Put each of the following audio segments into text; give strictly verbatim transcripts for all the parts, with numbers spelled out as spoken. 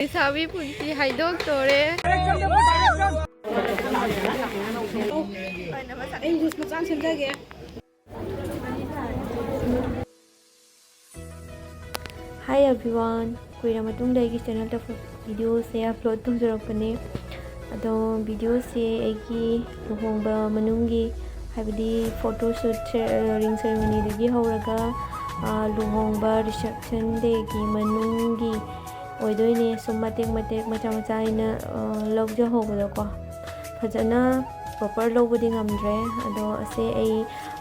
ꯂꯩꯁꯥꯕꯤ ꯄꯨꯟꯁꯤ ꯍꯥꯏꯗꯣꯛꯇꯣꯔꯦ꯫ ꯑꯩ ꯖꯨꯁ ꯃꯆꯥ ꯑꯃ ꯁꯦꯝꯖꯒꯦ꯫ Hi everyone, ꯀꯨꯏꯔ ꯃꯇꯨꯡꯗ ꯑꯩꯒꯤ ꯆꯦꯅꯦꯜꯗ ꯚꯤꯗꯤꯑꯣꯁꯦ ꯑꯞꯂꯣꯗ ꯇꯧꯖꯔꯛꯄꯅꯦ꯫ ꯑꯗꯣ ꯚꯤꯗꯤꯑꯣꯁꯦ ꯑꯩꯒꯤ ꯂꯨꯍꯣꯡꯕ ꯃꯅꯨꯡꯒꯤ, ꯍꯥꯏꯕꯗꯤ ꯐꯣꯇꯣ ꯁꯨꯠ, ꯔꯤꯡ ꯁꯦꯔꯦꯃꯣꯅꯤꯗꯒꯤ ꯍꯧꯔꯒ, ꯑ, ꯂꯨꯍꯣꯡꯕ ꯔꯤꯁꯦꯞꯁꯟ ꯗꯦꯒꯤ ꯃꯅꯨꯡꯒꯤ ꯑꯣꯏꯗꯣꯏꯅꯦ꯫ ꯁꯨꯝ ꯃꯇꯦꯛ ꯃꯇꯦꯛ ꯃꯆꯥ ꯃꯆꯥ ꯑꯩꯅ, ꯑ, ꯂꯧꯖꯍꯧꯕꯗꯣꯀꯣ꯫ ꯐꯖꯅ ꯄ꯭ꯔꯣꯄꯔ ꯂꯧꯕꯗꯤ ꯉꯝꯗ꯭ꯔꯦ꯫ ꯑꯗꯣ ꯑꯁꯦ ꯑꯩ,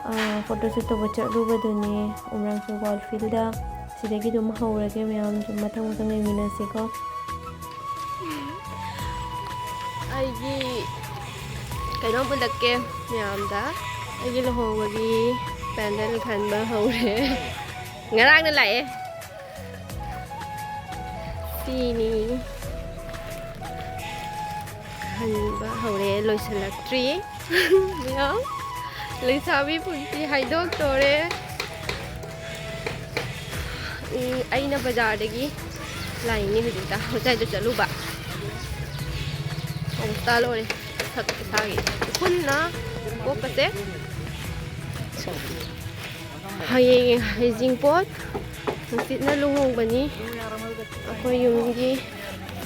ꯑ, ꯐꯣꯇꯣ ꯁꯨꯠ ꯇꯧꯕ ꯆꯠꯂꯨꯕꯗꯨꯅꯦ ꯎꯃꯔꯥꯡ ꯋꯥꯜ ꯐꯤꯜꯗ꯫ ꯁꯤꯗꯒꯤ ꯑꯗꯨꯝ ꯍꯧꯔꯒꯦ, ꯃꯌꯥꯝ ꯑꯗꯨꯝ ꯃꯊꯪ ꯃꯊꯪ ꯌꯦꯡꯃꯤꯟꯅꯁꯤꯀꯣ꯫ ꯑꯩꯒꯤ ꯀꯩꯅꯣꯝ ꯎꯠꯂꯛꯀꯦ ꯃꯌꯥꯝꯗ꯫ ꯑꯩꯒꯤ ꯂꯨꯍꯣꯡꯕꯒꯤ ꯄꯦꯟꯗꯜ ꯈꯟꯕ ꯍꯧꯔꯦ꯫ ꯉꯔꯥꯡꯅ ꯂꯥꯛꯑꯦ꯫ ꯁꯤꯅꯤ꯫ ꯈꯟꯕ ꯍꯧꯔꯦ, ꯂꯣꯏꯁꯤꯜꯂꯛꯇ꯭ꯔꯤ꯫ ꯃꯌꯥꯝ, ꯂꯩꯁꯥꯕꯤ ꯄꯨꯟꯁꯤ ꯍꯥꯏꯗꯣꯛꯇꯣꯔꯦ꯫ ꯎꯝ, ꯑꯩꯅ ꯕꯖꯥꯔꯗꯒꯤ ꯂꯥꯛꯏꯅꯦ ꯍꯧꯖꯤꯛꯇ, ꯉꯁꯥꯏꯗ ꯆꯠꯂꯨꯕ꯫ ꯑꯣꯕꯁꯇꯥ ꯂꯣꯏꯔꯦ꯫ ꯁꯛ ꯏꯁꯥꯒꯤ ꯎꯐꯨꯟꯅ ꯀꯣꯛꯀꯁꯦ꯫ ꯍꯌꯦꯡ ꯍꯩꯖꯤꯡꯄꯣꯠ, ꯍꯪꯆꯤꯠꯅ ꯂꯨꯍꯣꯡꯕꯅꯤ꯫ ꯑꯩꯈꯣꯏ ꯌꯨꯝꯒꯤ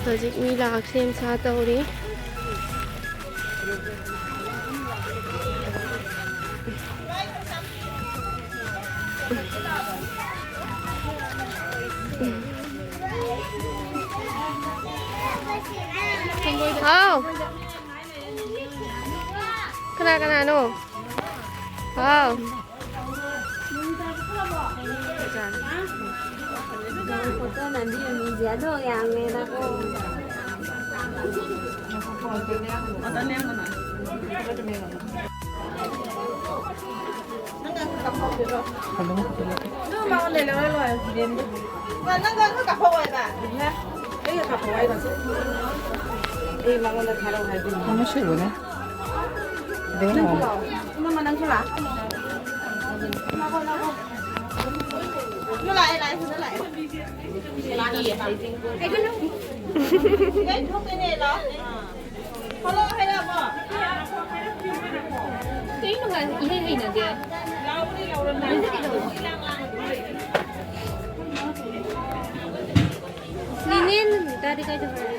ꯍꯧꯖꯤꯛ ꯃꯤ ꯂꯥꯛ ꯁꯦꯝ ꯁꯥ ꯇꯧꯔꯤ꯫ ꯍꯥꯎ꯫ ꯀꯅꯥ ꯀꯅꯥꯅꯣ? ꯍꯥꯎ꯫ ꯐꯣꯇꯣ ꯅꯝꯕꯤꯌꯨ, ꯃꯤꯁꯦ ꯑꯗꯣ ꯌꯥꯝꯃꯦꯅꯀꯣ꯫ ꯑꯗꯨ ꯃꯉꯣꯟꯗ ꯂꯧꯔ ꯂꯣꯏꯔꯦ, ꯕꯤꯔꯦꯟꯗꯨ꯫ ꯅꯪ ꯑꯗꯨ ꯀꯥꯞꯍꯧ ꯍꯥꯏꯕ꯫ ꯑꯩꯒ ꯀꯥꯞꯍꯧ ꯍꯥꯏꯕ꯫ ꯑꯩ ꯃꯉꯣꯟꯗ ꯊꯥꯔꯛꯑꯣ ꯍꯥꯏꯕꯅꯤ꯫ ꯑꯃ ꯁꯨꯕꯅꯦ꯫ ꯑꯗꯨꯒ ꯅꯪꯁꯨ ꯂꯥꯛꯑꯣ꯫ ꯏꯃꯥ, ꯅꯪꯁꯨ ꯂꯥꯛꯑꯣ꯫ ꯂꯥꯛꯑꯦ, ꯂꯥꯛꯑꯦ, ꯁꯤꯗ ꯂꯥꯛꯑꯦ꯫ ꯂꯥꯛꯑꯦ꯫ ꯀꯩꯅꯣ ꯉꯥꯏ ꯏꯍꯩ ꯍꯩꯅꯗꯦ꯫ ꯅꯦꯅꯦ ꯅꯨꯃꯤꯇꯥꯗꯤ ꯀꯥꯏ ꯆꯠꯈ꯭ꯔꯦ?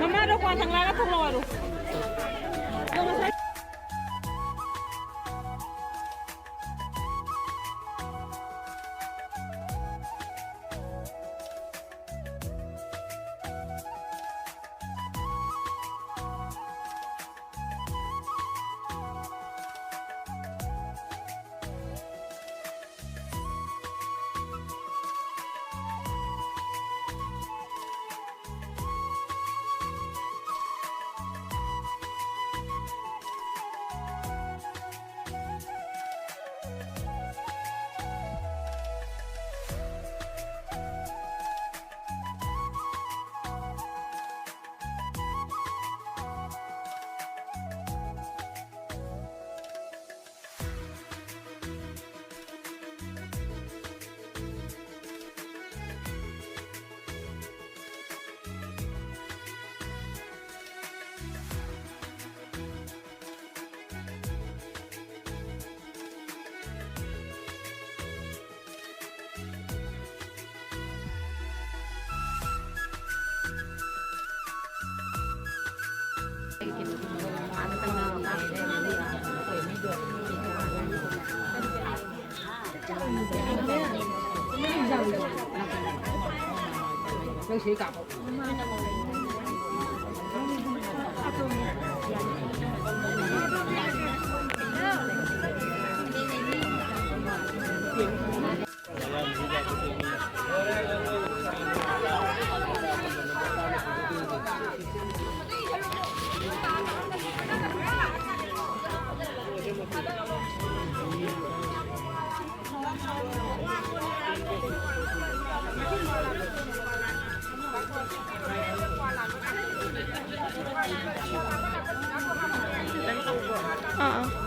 ꯃꯃꯥꯗꯣ ꯀ꯭ꯋꯥ ꯊꯪꯂꯥꯒ ꯊꯣꯛꯂꯛꯑꯣ ꯍꯥꯏꯔꯣ꯫ ꯑꯥ, ꯑꯥ꯫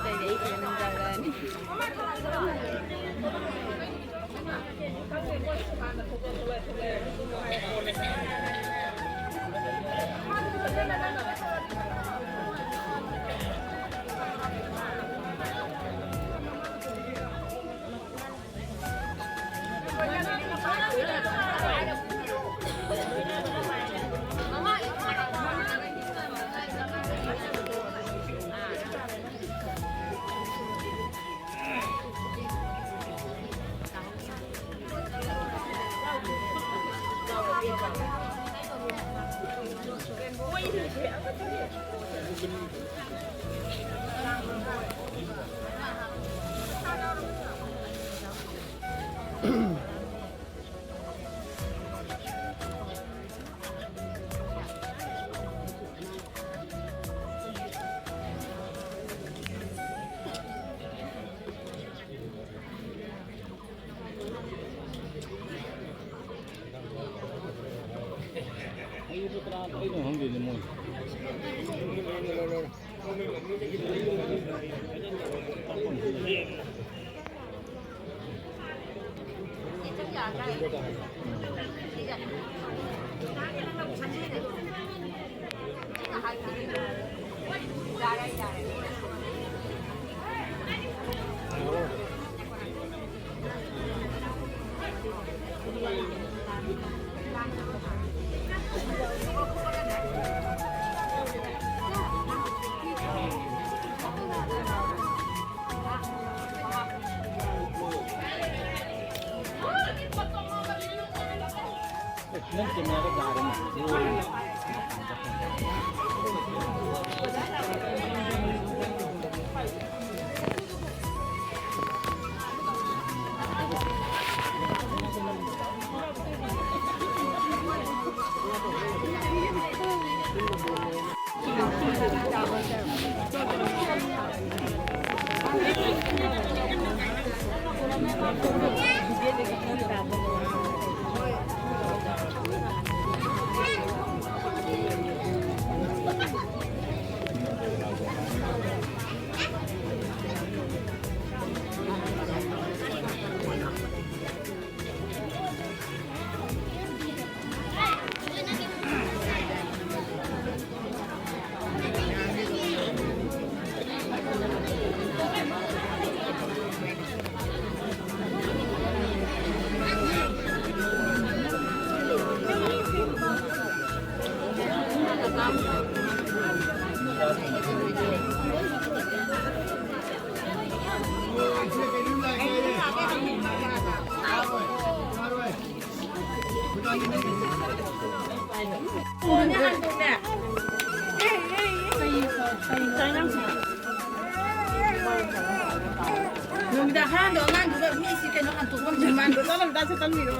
ꯅꯨꯃꯤꯗꯥꯡ ꯍꯥꯟꯗꯣ ꯑꯉꯥꯡꯗꯨꯒ ꯃꯤꯁꯤ ꯀꯩꯅꯣ ꯍꯟꯇꯣꯛꯐꯝꯁꯦ ꯃꯥꯟꯗꯣ ꯆꯠꯂꯝꯗꯥꯏ ꯆꯠꯇꯝꯃꯤꯔꯣ?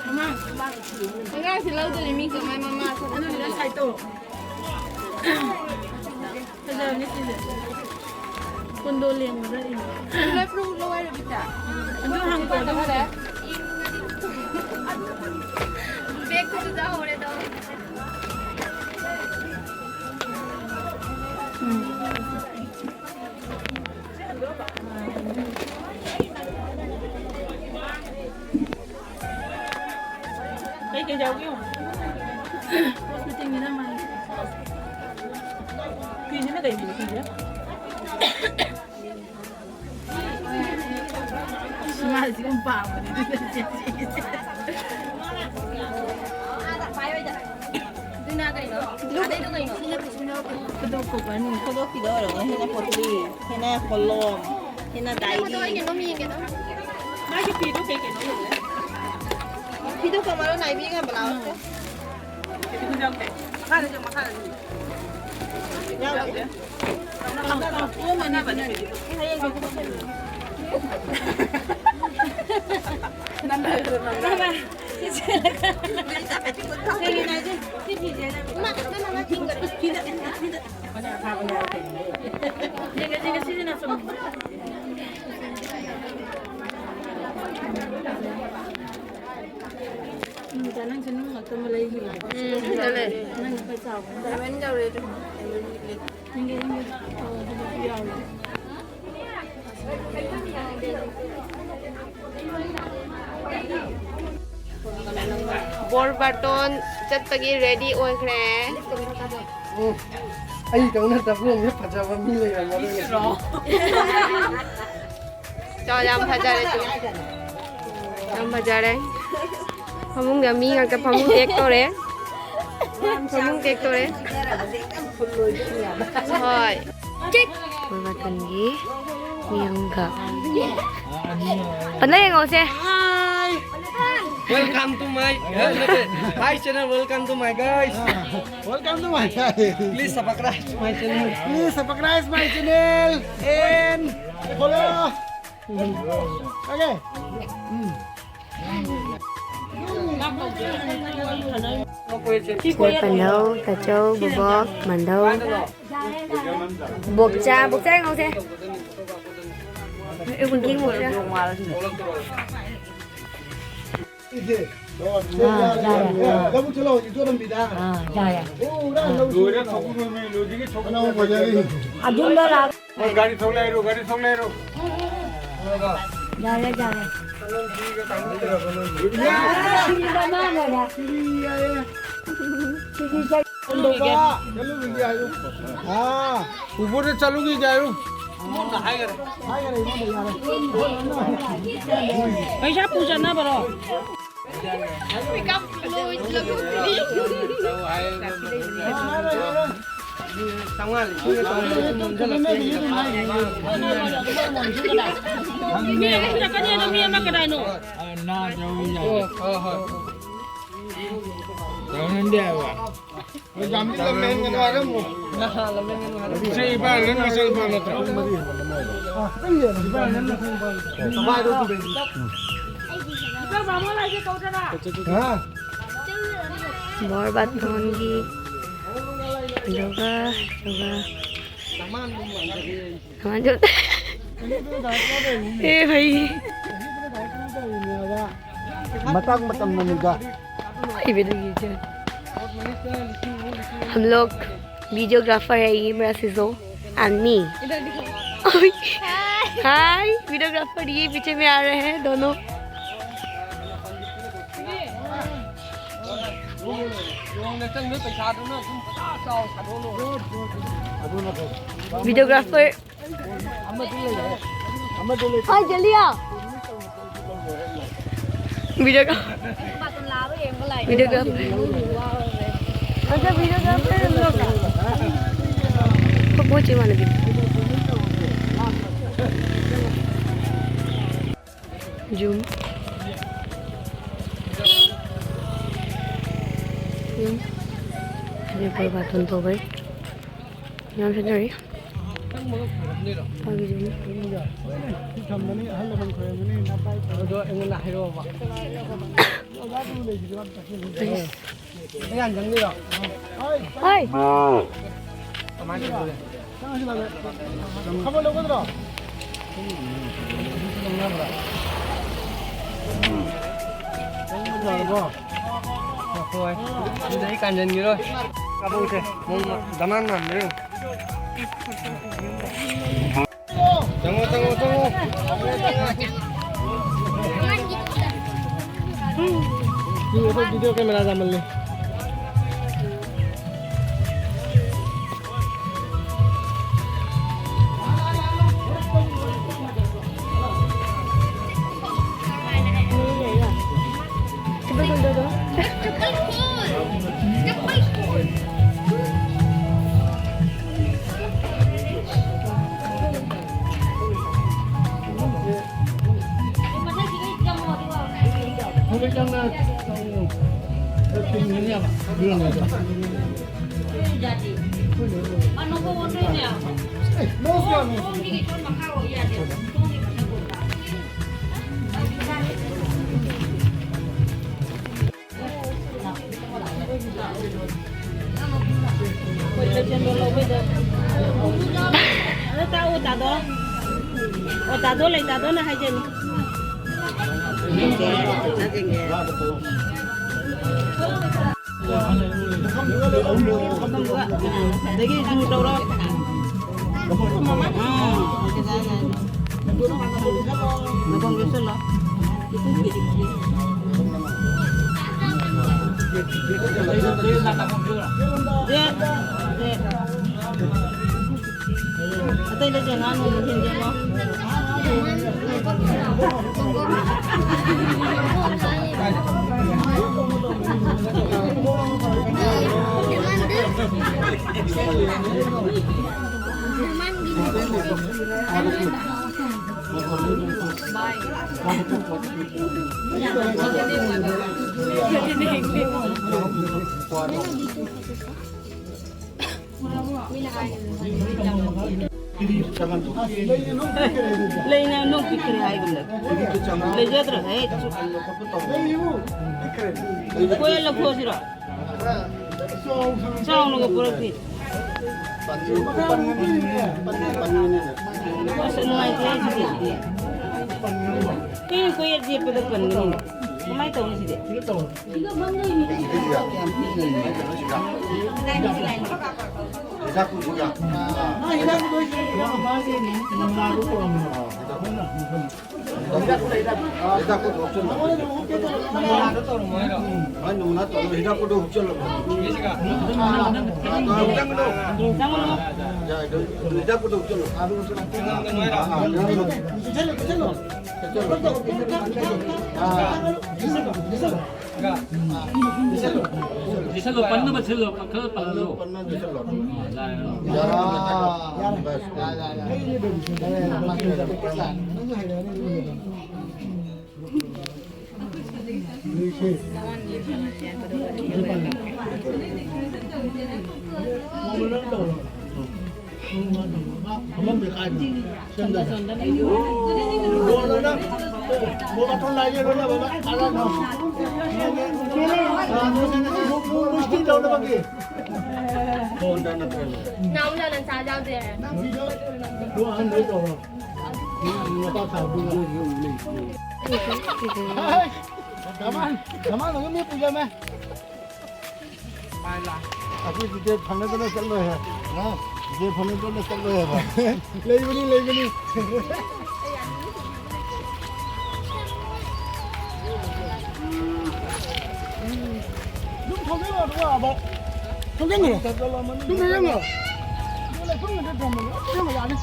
ꯑꯉꯥꯡ ꯑꯉꯥꯡꯁꯤ ꯂꯧꯗꯣꯏꯅꯤ ꯃꯤ ꯀꯃꯥꯏ ꯃꯃꯥ ꯁꯣꯛ ꯑꯗꯨꯅ ꯁꯥꯏꯠꯇꯣ ꯐꯖꯕꯅꯤ ꯁꯤꯁꯦ꯫ ꯀꯨꯟꯗꯣ ꯂꯦꯡꯕꯗ ꯏꯅꯦ꯫ ꯂꯣꯏ ꯐꯨꯔꯨ ꯂꯧ ꯍꯥꯏꯔꯣ ꯕꯤꯇꯥ? ꯑꯗꯨ ꯍꯪꯉꯣ ꯑꯗꯨ ꯍꯪꯉꯣ꯫ ꯕꯦꯛꯇꯨꯁꯨ ꯆꯥꯍꯧꯔꯦꯗꯣ꯫ ꯎꯝ꯫ ꯀꯩ ꯀꯩ ꯌꯥꯎꯒꯦ ꯌꯦꯡꯉꯣ꯫ ꯍꯣꯁꯄꯤꯇꯥꯜꯒꯤꯅ ꯃꯥꯜꯂꯦ꯫ ꯐꯤꯁꯤꯅ ꯀꯩ ꯐꯤꯅꯣ ꯈꯪꯗꯦ꯫ ꯃꯥꯁꯤ ꯌꯥꯝ ꯄꯥꯝꯕꯅꯦ꯫ ꯑꯗꯨꯅ ꯀꯩꯅꯣ? ꯑꯗꯩꯗꯣ ꯀꯩꯅꯣ? ꯈꯨꯗꯣꯞ ꯀꯣꯕꯔꯅꯤ꯫ ꯈꯨꯗꯣꯞꯀꯤꯗꯣ ꯑꯣꯏꯔꯝꯒꯅꯤ꯫ ꯍꯦꯟꯅ ꯄꯣꯠꯂꯤ, ꯍꯦꯟꯅ ꯀꯣꯂꯣꯝ, ꯍꯦꯟꯅ ꯗꯥꯏꯔꯤ꯫ ꯃꯥꯒꯤ ꯐꯤꯗꯣ ꯀꯩ ꯀꯩꯅꯣ ꯌꯦꯡꯉꯨꯅꯦ꯫ ꯐꯤꯗꯨ ꯀꯃꯥꯏꯅ ꯅꯥꯏꯕꯤꯒ ꯕ꯭ꯂꯥꯎꯁꯇꯣ? ꯃꯈꯥꯗꯁꯨ, ꯃꯈꯥꯗꯁꯨ꯫ ꯌꯥꯎꯗꯦ꯫ ꯁꯤ ꯐꯤꯁꯦ꯫ ꯏꯃꯥ, ꯅꯪ ꯅꯪ ꯊꯤꯡꯒꯅꯤ꯫ ꯌꯦꯡꯉꯦ, ꯌꯦꯡꯉꯦ, ꯁꯤꯁꯤꯅ ꯁꯨꯝ꯫ ꯎꯝ, ꯏꯆꯥ, ꯅꯪꯁꯨ ꯅꯨꯡ ꯉꯥꯛꯇ ꯑꯃ ꯂꯩꯈꯤꯕꯅꯦ꯫ ꯎꯝ, ꯁꯤꯗ ꯂꯩ꯫ ꯅꯪ ꯈꯔ ꯆꯥꯎꯕꯅꯦ꯫ ꯗꯥꯏꯃꯟ ꯌꯧꯔꯦ ꯑꯗꯨ꯫ ꯗꯥꯏꯃꯟ ꯂꯤꯛꯂꯤ꯫ ꯌꯦꯡꯒꯦ, ꯌꯦꯡꯒꯦ꯫ ꯑꯣ, ꯑꯗꯨꯗꯤ ꯌꯥꯎꯔꯦ꯫ ꯕꯣꯔ ꯕꯥꯔꯇꯣꯟ ꯆꯠꯄꯒꯤ ꯔꯦꯗꯤ ꯑꯣꯏꯈ꯭ꯔꯦ꯫ ꯎꯝ, ꯑꯩꯗꯧꯅ ꯗꯕ꯭ꯂꯣꯝꯁꯦ ꯐꯖꯕ ꯃꯤ ꯂꯩꯔꯝꯃꯔꯣꯏ꯫ ꯆꯣ, ꯌꯥꯝ ꯐꯖꯔꯦ, ꯆꯣ꯫ ꯌꯥꯝ ꯐꯖꯔꯦ꯫ ꯐꯃꯨꯡꯗ ꯃꯤ ꯉꯥꯛꯇ ꯐꯃꯨꯡ ꯇꯦꯛ ꯇꯧꯔꯦ꯫ ꯐꯃꯨꯡ ꯇꯦꯛ ꯇꯧꯔꯦ꯫ ꯍꯣꯏ꯫ ꯀꯣꯏꯕ ꯇꯨꯟꯒꯤ ꯃꯤꯌꯨꯝꯒ꯫ ꯄꯟꯅ ꯌꯦꯡꯉꯧꯁꯦ꯫ Welcome to my, my channel. Welcome to my guys. Welcome to my guys. Please subscribe my channel. Please subscribe my channel and follow. Okay. ꯁꯤꯗ ꯄꯟꯗꯧ, ꯇꯥꯆꯧ, ꯕꯣꯕꯣꯛ, ꯃꯟꯗꯧ꯫ ꯕꯣꯛꯆꯥ, ꯕꯣꯛꯆꯥ ꯌꯦꯡꯍꯧꯁꯦ꯫ ꯄꯤꯡꯀꯤ ꯕꯣꯛꯆꯥ꯫ ꯑꯥ, ꯌꯥꯔꯦ꯫ ꯑꯥ, ꯌꯥꯔꯦ꯫ ꯂꯣꯏꯔꯦ, ꯊꯧꯒꯠꯂꯣꯃꯤ, ꯂꯣꯏꯗ꯭ꯔꯤꯉꯩ ꯊꯧꯒꯠꯂꯣ꯫ ꯑꯗꯨꯝꯕ ꯂꯥꯛ- ꯍꯣꯏ, ꯒꯥꯔꯤ ꯊꯧ ꯂꯩꯔꯣ, ꯒꯥꯔꯤ ꯊꯧ ꯂꯩꯔꯣ꯫ ꯌꯥꯔꯦ, ꯌꯥꯔꯦ꯫ ꯁꯤꯗꯤ ꯃꯃꯥꯡ ꯑꯣꯏꯔꯦ꯫ ꯁꯤꯗꯤ ꯆꯠ- ꯍꯟꯗꯣꯛꯄ꯫ ꯑꯥ꯫ ꯎꯕꯗ ꯆꯠꯂꯨꯈꯤꯒꯦ ꯍꯥꯏꯌꯨ꯫ ꯄꯩꯁꯥ ꯄꯨ ꯆꯠꯅꯕꯔꯣ? ꯆꯥꯝꯃꯉꯥ ꯂꯤꯁꯤꯡ ꯑꯃ ꯇꯧꯔꯦ, ꯁꯨꯝ ꯅꯝꯁꯤꯜꯂꯛꯄ ꯌꯥꯏ꯫ ꯃꯤ ꯑꯍꯨꯝ ꯆꯠꯀꯅꯤ ꯑꯗꯣ, ꯃꯤ ꯑꯃ ꯀꯅꯥꯅꯣ? ꯍꯣꯏ, ꯍꯣꯏ꯫ ꯌꯥꯝꯗꯤ ꯂꯝ ꯍꯦꯟꯒꯅꯨ ꯍꯥꯏꯔꯝꯃꯣ꯫ ꯅꯍꯥ ꯂꯝ ꯍꯦꯟꯒꯅꯨ ꯍꯥꯏꯔꯝꯃꯣ꯫ ꯁꯤ ꯏꯕꯥꯏ ꯅꯪ ꯃꯆꯥ ꯅꯨꯄꯥ ꯅꯠꯇ꯭ꯔꯣ? ꯕꯥꯃꯣꯟ ꯂꯥꯏꯁꯦ ꯀꯧꯗꯅ꯫ ꯍꯥ? ꯕꯣꯔ ꯕꯥꯇꯣꯟꯒꯤ ꯑꯗꯨꯒ, ꯑꯗꯨꯒ ꯁꯃꯥꯟ ꯑꯗꯨꯝ ꯃꯥꯟꯅꯔꯦ꯫ ꯁꯃꯥꯟ ꯑꯗꯨꯝ꯫ ꯑꯦ ꯚꯥꯏ꯫ ꯃꯇꯥꯡ ꯃꯇꯝꯅꯅꯤꯗ꯫ भाई, मेरे ये जो हम लोग वीडियोग्राफर है, ये मेरा सिजो and me। हाय, वीडियोग्राफर ये पीछे में आ रहे हैं दोनों। वीडियोग्राफर। हाँ, जल्दी आओ। वीडियो का, वीडियो का। अच्छा, वीडियो का फिर हम लोग का। वो बहुत ही वाला वीडियो। जूम। जूम। ये कोई बात नहीं तो भाई। ꯌꯥꯝ ꯁꯤꯖꯤꯟꯅꯔꯤ꯫ ꯐꯥꯒꯤꯁꯤꯅꯤ꯫ ꯑꯗꯣ ꯑꯩꯉꯣꯟꯗ ꯍꯥꯏꯔꯛꯑꯣꯕ꯫ ꯑꯩ ꯍꯥꯟꯅ ꯆꯪꯗꯣꯏꯔꯣ? ꯍꯣꯏ꯫ ꯀꯃꯥꯏꯅ ꯇꯧꯗꯣꯏꯅꯣ? ꯈꯕꯔ ꯂꯧꯒꯗ꯭ꯔꯣ? ꯌꯥꯔꯕꯣ? ꯍꯣꯏ꯫ ꯑꯗꯨꯗꯤ ꯑꯩ ꯀꯥꯟꯖꯟꯈꯤꯔꯣꯏ꯫ ꯀꯥꯕꯧꯁꯦ꯫ ꯃꯑꯣꯡ ꯗꯃꯥꯟ ꯃꯥꯟꯕ꯭ꯔꯥ ꯌꯦꯡꯉꯨ꯫ ꯆꯪꯉꯣ, ꯆꯪꯉꯣ, ꯆꯪꯉꯣ꯫ ꯃꯤ ꯑꯩꯈꯣꯏ ꯚꯤꯗꯤꯑꯣ ꯀꯦꯃꯦꯔꯥ ꯌꯥꯝꯃꯜꯂꯦ꯫ ꯑꯗꯣ ꯇꯥꯛꯑꯣ, ꯇꯥꯗꯣ꯫ ꯑꯣ, ꯇꯥꯗꯣ ꯂꯩ, ꯇꯥꯗꯣꯅ ꯍꯥꯏꯖꯅꯤ꯫ ꯑꯗꯒꯤ ꯖꯨ ꯇꯧꯔꯣ꯫ ꯎꯝ꯫ ꯅꯥꯀꯣꯡ ꯌꯣꯠꯁꯜꯂꯣ꯫ ꯗꯦ, ꯗꯦ꯫ ꯑꯇꯩꯗ ꯆꯦ ꯉꯥ ꯅꯣꯡꯃ ꯊꯤꯟꯖꯤꯜꯂꯣ꯫ ꯂꯩꯅ ꯅꯣꯛ ꯄꯤꯛꯈ꯭ꯔꯦ ꯍꯥꯏꯒꯨꯝꯗ꯫ ꯂꯩꯖꯗ꯭ꯔꯦ, ꯍꯦ꯫ ꯀꯣꯏꯜ ꯂꯧꯊꯣꯛꯑꯁꯤꯔꯣ? ꯆꯥꯎꯅꯒ ꯄꯨꯔꯛꯇꯦ꯫ ꯑꯁ, ꯅꯨꯡꯉꯥꯏꯇꯦ ꯁꯤꯗꯤ꯫ ꯑꯦ, ꯀꯣꯏꯌꯦꯠ ꯌꯦꯠꯄꯗ ꯄꯟꯒꯅꯤ꯫ ꯀꯃꯥꯏꯅ ꯇꯧꯅꯤ ꯁꯤꯗꯤ? ꯍꯤꯗꯥꯛꯇꯨ ꯍꯤꯗꯥꯛ꯫ ꯍꯤꯗꯥꯛꯇꯨ ꯍꯤꯗꯥꯛ꯫ ꯍꯤꯗꯥꯛꯇꯨ ꯍꯥꯞꯆꯤꯜꯂꯣ꯫ ꯃꯥꯏ ꯅꯃꯨꯅꯥ ꯇꯧꯔꯣ, ꯍꯤꯗꯥꯛ ꯄꯨꯗꯣ ꯍꯨꯞꯆꯜꯂꯣ꯫ ꯍꯤꯗꯥꯛ ꯄꯨꯗꯣ ꯍꯨꯞꯆꯜꯂꯣ꯫ ꯂꯤꯁꯜꯂꯣ, ꯄꯟꯅꯕ ꯁꯤꯜꯂꯣ, ꯈꯔ ꯄꯜꯍꯜꯂꯣ꯫ ꯄꯟꯅꯕ ꯂꯤꯁꯜꯂꯣ꯫ ꯌꯥꯔꯦ꯫ ꯌꯥꯔꯦ꯫ ꯌꯥꯔꯦ꯫ ꯌꯥꯔꯦ꯫ ꯌꯥꯔꯦ꯫ ꯌꯥꯔꯦ꯫ ꯅꯪꯁꯨ ꯍꯩꯔꯦ, ꯍꯩꯔꯦ꯫ ꯀꯃꯥꯟ ꯀꯃꯥꯟ ꯑꯗꯨꯝ ꯃꯤ ꯄꯨꯖꯃꯦ꯫ ꯑꯩꯈꯣꯏ ꯗꯤꯇꯦꯜ ꯐꯪꯅꯗꯅ ꯆꯠꯂꯣꯏ ꯍꯥꯏ꯫ ꯍꯥ? ꯗꯤꯇꯦꯜ ꯐꯪꯅꯗꯅ ꯆꯠꯂꯣꯏ ꯍꯥꯏꯕ꯫ ꯂꯩꯕꯅꯤ, ꯂꯩꯕꯅꯤ꯫ ꯑꯗꯨꯝ ꯊꯧꯖꯤꯜꯂꯣ, ꯑꯗꯨꯒ ꯑꯕꯣꯛ꯫ ꯊꯧꯖꯤꯜꯂꯣ꯫ ꯑꯗꯨꯝ ꯊꯧꯖꯤꯜꯂꯣ꯫ ꯑꯗꯨ ꯂꯩꯐꯝꯗꯨꯗ ꯊꯝꯃꯣ꯫ ꯊꯧꯖꯤꯜꯂꯣ, ꯌꯥꯅꯤ꯫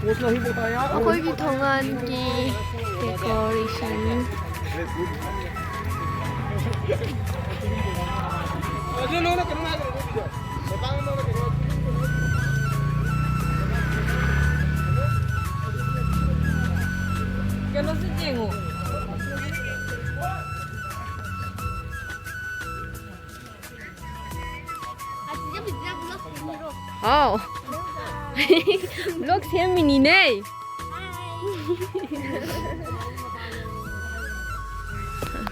ꯑꯩꯈꯣꯏꯒꯤ ꯊꯣꯡꯒꯥꯟꯒꯤ decoration꯫ ꯀꯩꯅꯣꯁꯨ ꯌꯦꯡꯉꯣ꯫ ꯍꯥꯎ꯫ Vlog ꯁꯦꯝꯃꯤꯅꯤꯅꯦ꯫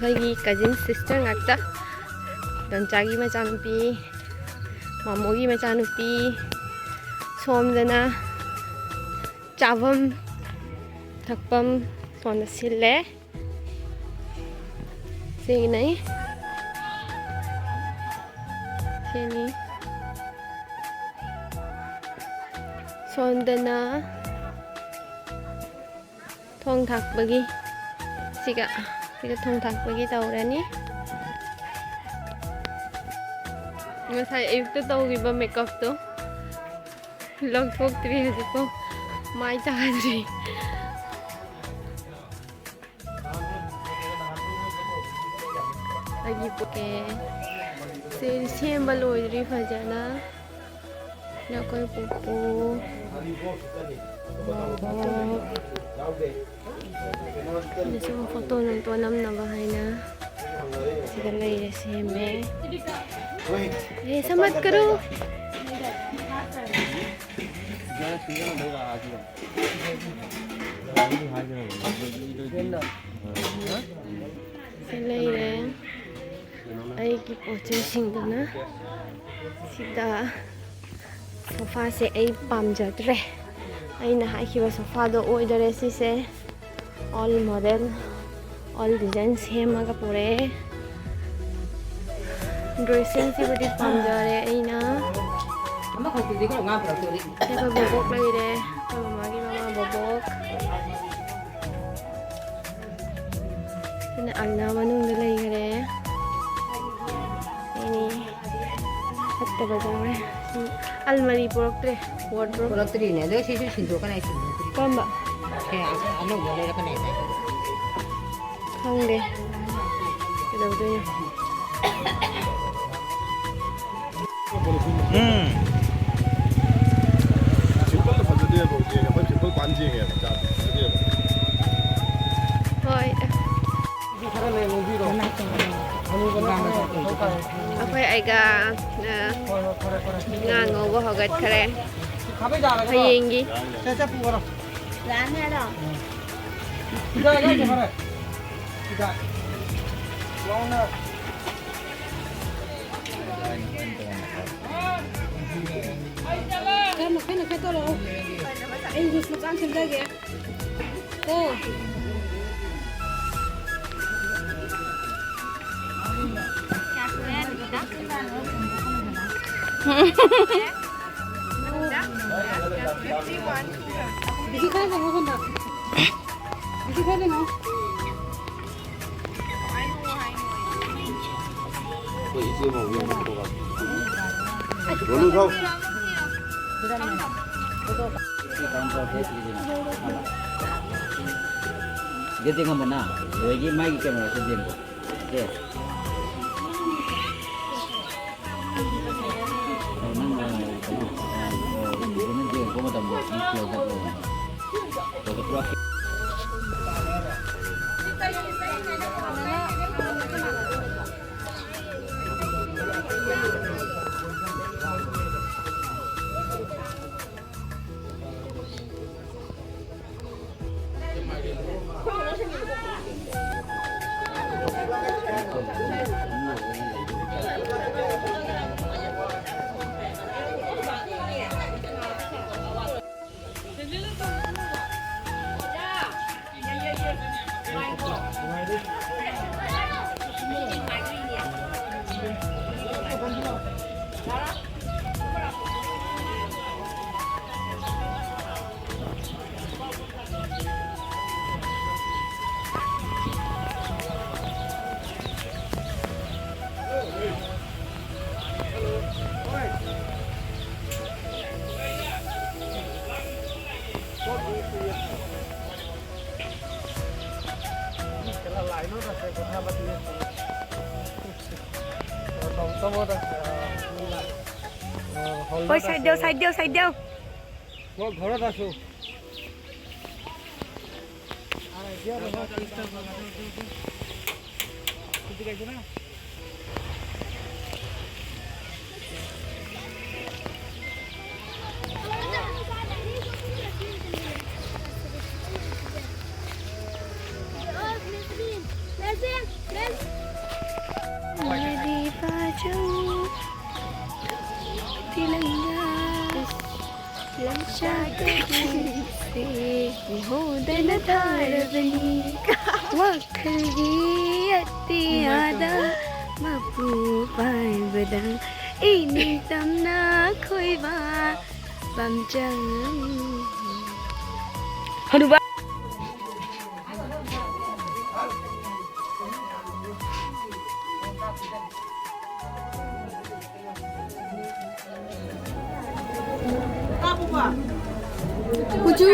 ꯑꯩꯈꯣꯏꯒꯤ cousin sister ꯉꯥꯛꯇ꯫ ꯗꯣꯟꯆꯥꯒꯤ ꯃꯆꯥꯅꯨꯄꯤ, ꯃꯥꯃꯣꯒꯤ ꯃꯆꯥꯅꯨꯄꯤ꯫ ꯁꯣꯝꯗꯅ ꯆꯥꯐꯝ ꯊꯛꯐꯝ ꯁꯣꯝꯗ ꯁꯤꯜꯂꯦ꯫ ꯁꯤꯒꯤꯅꯦ꯫ ꯁꯤꯅꯤ꯫ ꯁꯣꯝꯗꯅ ꯊꯣꯡ ꯊꯥꯛꯄꯒꯤ, ꯁꯤꯒ, ꯁꯤꯒ ꯊꯣꯡ ꯊꯥꯛꯄꯒꯤ ꯇꯧꯔꯅꯤ꯫ ꯉꯁꯥꯏ ꯑꯌꯨꯛꯇ ꯇꯧꯈꯤꯕ ꯃꯦꯀꯞꯇꯣ ꯂꯧꯊꯣꯛꯇ꯭ꯔꯤ ꯍꯧꯖꯤꯛꯐꯥꯎ, ꯃꯥꯏ ꯇꯥꯗ꯭ꯔꯤ꯫ ꯑꯩꯒꯤ ꯄꯣꯛꯀꯦ ꯁꯦ ꯁꯦꯝꯕ ꯂꯣꯏꯗ꯭ꯔꯤ ꯐꯖꯅ꯫ ꯑꯩꯈꯣꯏ ꯄꯨꯄꯨ, ꯕꯣꯕꯣꯛ, ꯑꯩꯅ ꯁꯨꯝ ꯐꯣꯇꯣ ꯅꯨꯡꯇꯣ ꯅꯝꯅꯕ ꯍꯥꯏꯅ ꯁꯤꯗ ꯂꯩꯔꯦ, ꯁꯦꯝꯃꯦ꯫ ꯑꯦ, ꯁꯃꯠ ꯀꯔꯣ꯫ ꯁꯤ ꯂꯩꯔꯦ꯫ ꯑꯩꯒꯤ ꯄꯣꯠ ꯆꯩꯁꯤꯡꯗꯨꯅ ꯁꯤꯗ꯫ ꯁꯣꯐꯥꯁꯦ ꯑꯩ ꯄꯥꯝꯖꯗ꯭ꯔꯦ꯫ ꯑꯩꯅ ꯍꯥꯏꯈꯤꯕ ꯁꯣꯐꯥꯗꯣ ꯑꯣꯏꯗꯔꯦ ꯁꯤꯁꯦ꯫ ꯑꯣꯜ ꯃꯣꯗꯦꯜ, ꯑꯣꯜ ꯗꯤꯖꯥꯏꯟ ꯁꯦꯝꯃꯒ ꯄꯨꯔꯛꯑꯦ꯫ ꯗ꯭ꯔꯦꯁꯤꯡꯁꯤꯕꯨꯗꯤ ꯄꯥꯝꯖꯔꯦ ꯑꯩꯅ꯫ ꯑꯃꯈꯛꯇꯨꯗꯤ ꯈꯔ ꯉꯥꯡ ꯄꯨꯔꯛꯇꯣꯔꯤ꯫ ꯁꯤ ꯑꯩꯈꯣꯏ ꯕꯣꯕꯣꯛ ꯂꯩꯔꯦ, ꯑꯩꯈꯣꯏ ꯃꯃꯥꯒꯤ ꯃꯃꯥ ꯕꯣꯕꯣꯛ꯫ ꯁꯤꯅ ꯑꯜꯅꯥ ꯃꯅꯨꯡꯗ ꯂꯩꯈꯔꯦ꯫ ꯑꯩꯅꯤ ꯐꯠꯇꯕ ꯆꯪꯉꯦ꯫ ꯑꯜꯃꯔꯤ ꯄꯨꯔꯛꯇ꯭ꯔꯦ, ꯋꯥꯔꯗ꯭ꯔꯣꯞ꯫ ꯄꯨꯔꯛꯇ꯭ꯔꯤꯅꯦ꯫ ꯑꯗꯣ ꯁꯤꯁꯨ ꯁꯤꯟꯗꯣꯛꯀꯅꯤ, ꯁꯤꯟꯗꯣꯛꯇ꯭ꯔꯤ꯫ ꯀꯔꯝꯕ? ꯁꯦ, ꯑꯅꯧꯕ ꯂꯩꯔꯛꯀꯅꯤ ꯍꯥꯏꯗꯥꯏ? ꯈꯪꯗꯦ ꯀꯩꯗꯧꯗꯣꯏꯅꯣ꯫ ꯎꯝ꯫ ꯁꯤꯝꯄꯜꯗ ꯐꯖꯗꯦꯕ ꯍꯧꯖꯤꯛ꯫ ꯑꯩꯈꯣꯏ ꯁꯤꯝꯄꯜ ꯄꯥꯝ ꯌꯦꯡꯉꯦꯕ, ꯆꯥꯗꯦ꯫ ꯐꯖꯗꯦꯕ꯫ ꯍꯣꯏ꯫ ꯑꯩꯈꯣꯏ ꯑꯩꯒ, ꯑ, ꯉꯥ ꯉꯧꯕ ꯍꯧꯒꯠꯈꯔꯦ꯫ ꯍꯌꯦꯡꯒꯤ꯫ ꯈꯔ ꯃꯈꯩ ꯃꯈꯩ ꯇꯧꯔꯛꯑꯣ꯫ ꯑꯩ ꯖꯨꯁ ꯃꯆꯥ ꯑꯃ ꯁꯦꯝꯖꯒꯦ꯫ ꯀꯣ꯫ ꯕꯤꯖꯤ ꯈꯔ ꯂꯩꯉꯣ ꯁꯣꯝꯗ꯫ ꯕꯤꯖꯤ ꯈꯔ ꯂꯩꯉꯣ꯫ ꯁꯤꯗ ꯌꯦꯡꯉꯝꯃꯣꯅ, ꯅꯣꯏꯒꯤ ꯃꯥꯒꯤ ꯀꯦꯃꯦꯔꯥꯁꯤꯗ ꯌꯦꯡꯉꯣ꯫ ꯁꯦ꯫ ꯅꯪ, ꯑ, ꯀꯩꯅꯣ, ꯑ, ꯐꯖꯅ ꯌꯦꯡꯉꯛꯄ ꯃꯇꯝꯗ ꯅꯪ ꯐꯣꯟꯗ ꯌꯦꯡꯉꯣ꯫ ꯐꯣꯟꯗ ꯄꯨꯔꯥ ঐ, চাইড দিয়ক, চাইড দিয়ক, চাইড দিয়ক। মই ঘৰত আছো। ꯂꯝꯆꯠꯇꯒꯤꯁꯦ ꯃꯤꯍꯧꯗꯅ ꯊꯥꯔꯕꯅꯤ꯫ ꯋꯥꯈꯜꯒꯤ ꯑꯇꯤꯌꯥꯗ ꯃꯄꯨ ꯄꯥꯏꯕꯗ ꯏꯅꯤꯡꯇꯝꯅ ꯈꯣꯏꯕ꯫ ꯂꯝꯖꯦꯜ꯫ ꯍꯅꯨꯕ꯫ ꯀꯨꯆꯨ꯫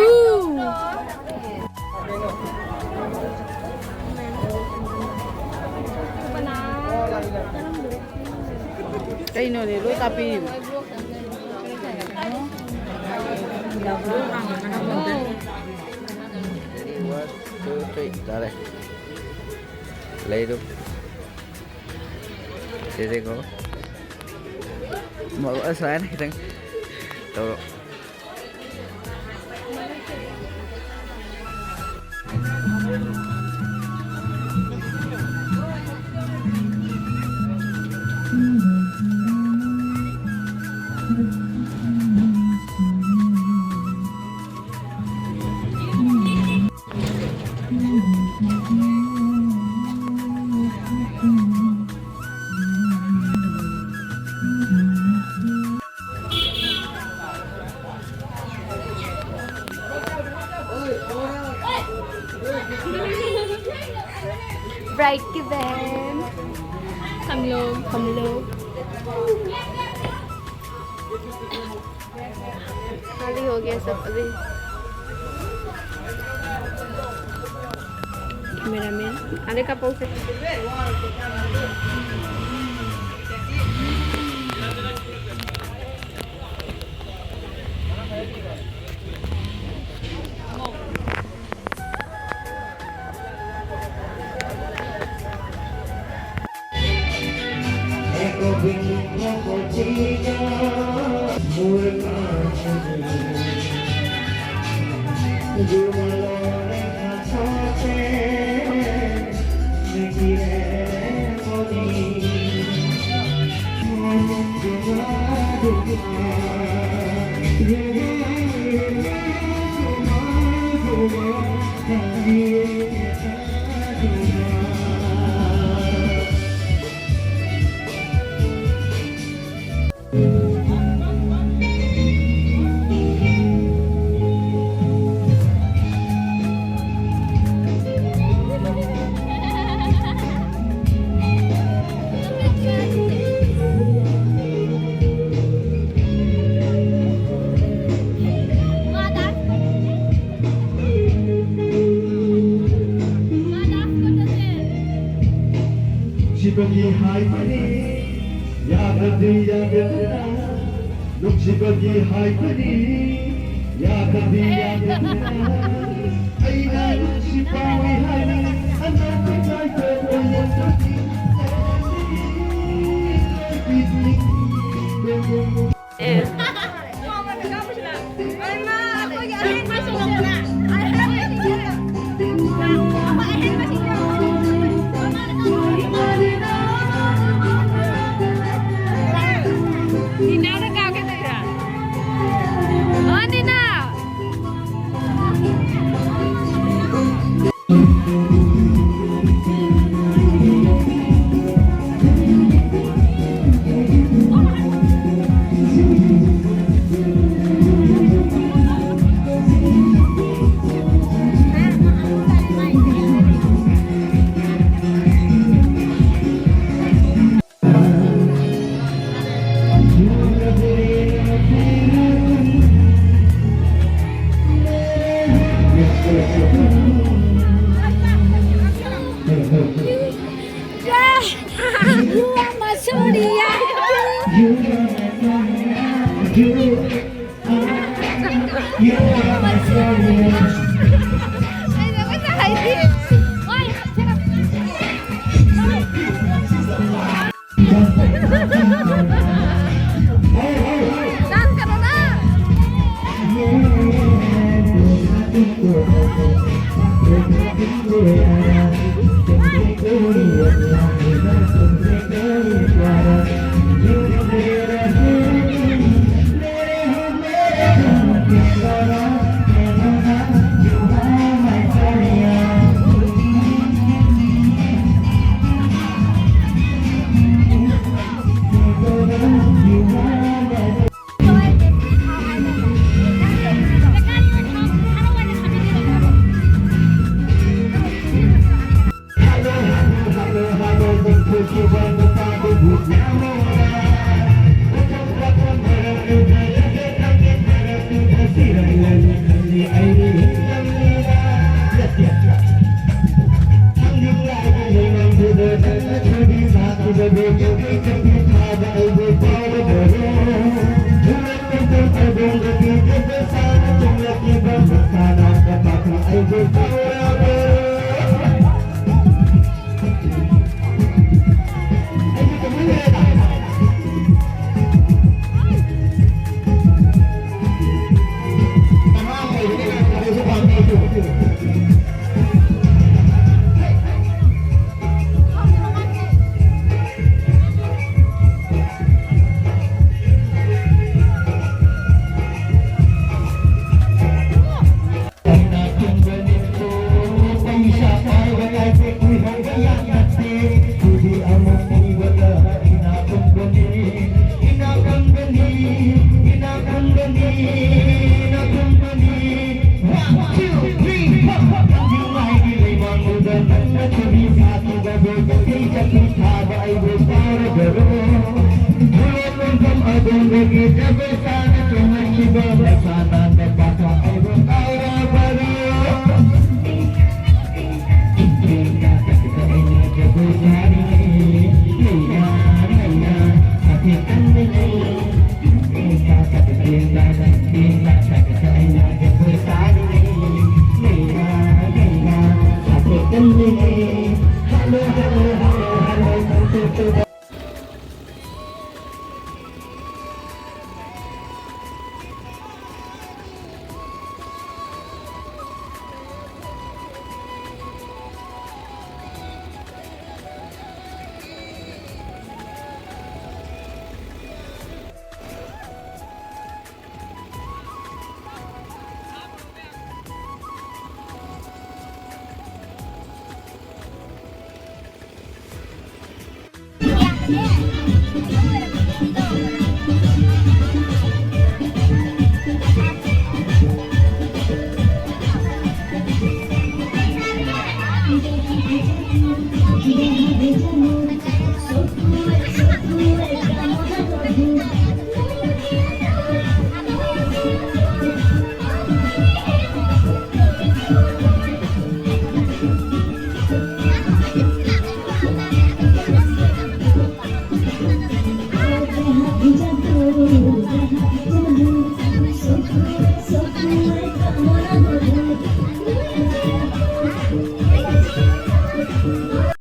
ꯀꯩꯅꯣꯅꯦ, ꯂꯣꯏ ꯀꯥꯞꯄꯤꯔꯤꯕ꯫ One, two, three, ꯇꯥꯔꯦ꯫ ꯂꯩꯗꯨ꯫ ꯁꯤꯁꯦꯀꯣ꯫ ꯃ-, ꯑꯁꯨꯃꯥꯏꯅ ꯈꯤꯇꯪ ꯇꯧꯔꯣ꯫ Bright की बहन। हम लोग। हम लोग। खाली हो गया सब अभी। Cameraman, आने का pose। ꯅꯨꯡꯁꯤꯕꯒꯤ ꯍꯥꯏꯕꯅꯤ, ꯌꯥꯗ꯭ꯔꯗꯤ ꯌꯥꯗꯦꯗꯅ꯫ ꯅꯨꯡꯁꯤꯕꯒꯤ ꯍꯥꯏꯕꯅꯤ, ꯌꯥꯗ꯭ꯔꯗꯤ ꯌꯥꯗꯦꯗꯅ꯫ ꯑꯩꯅ ꯅꯨꯡꯁꯤ ꯐꯥꯎꯏ ꯍꯥꯏꯅ ꯑꯅꯧꯕ ꯆꯥꯏꯕ ꯑꯣꯏꯔꯝꯃꯗꯤ꯫ ꯑꯦ꯫ ꯅꯤꯅꯥꯗ ꯀꯥꯞꯀꯦ ꯇꯧꯔꯤꯔꯥ? ꯑꯣ, ꯅꯤꯅꯥ! You are my Sonia.